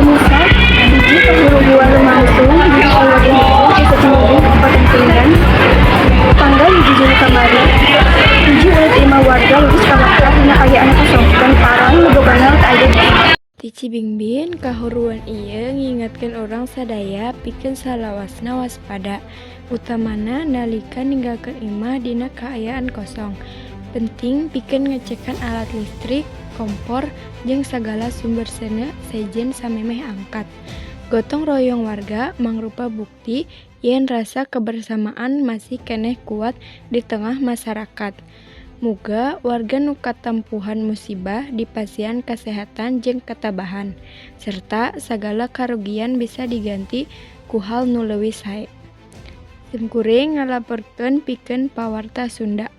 Pemirsa, hiji kahuruan lumangsung di Kabupaten Hukum, Desa Cimubing, Kabupaten Kuningan. Tanggal 1 Juli kamari, hiji unit imah warga lurus kabakar dina kaayaan kosong dan parang nu bogana teu aya di imah. Ti Cibingbin, kahuruan ieu ngingetkeun urang sadaya pikeun salawasna waspada, utamana nalika ninggalkeun imah dina kaayaan kosong. Penting pikeun ngecekan alat listrik, kompor, jeung sagala sumber seuneu sejen samemeh angkat. Gotong royong warga mangrupa bukti yen rasa kebersamaan masih keneh kuat di tengah masyarakat. Muga warga nu katempuhan musibah dipasihan kasehatan jeung ketabahan, serta sagala karugian bisa diganti ku hal nu leuwih sae. Simkuring ngalaporkeun pikeun Pawarta Sunda.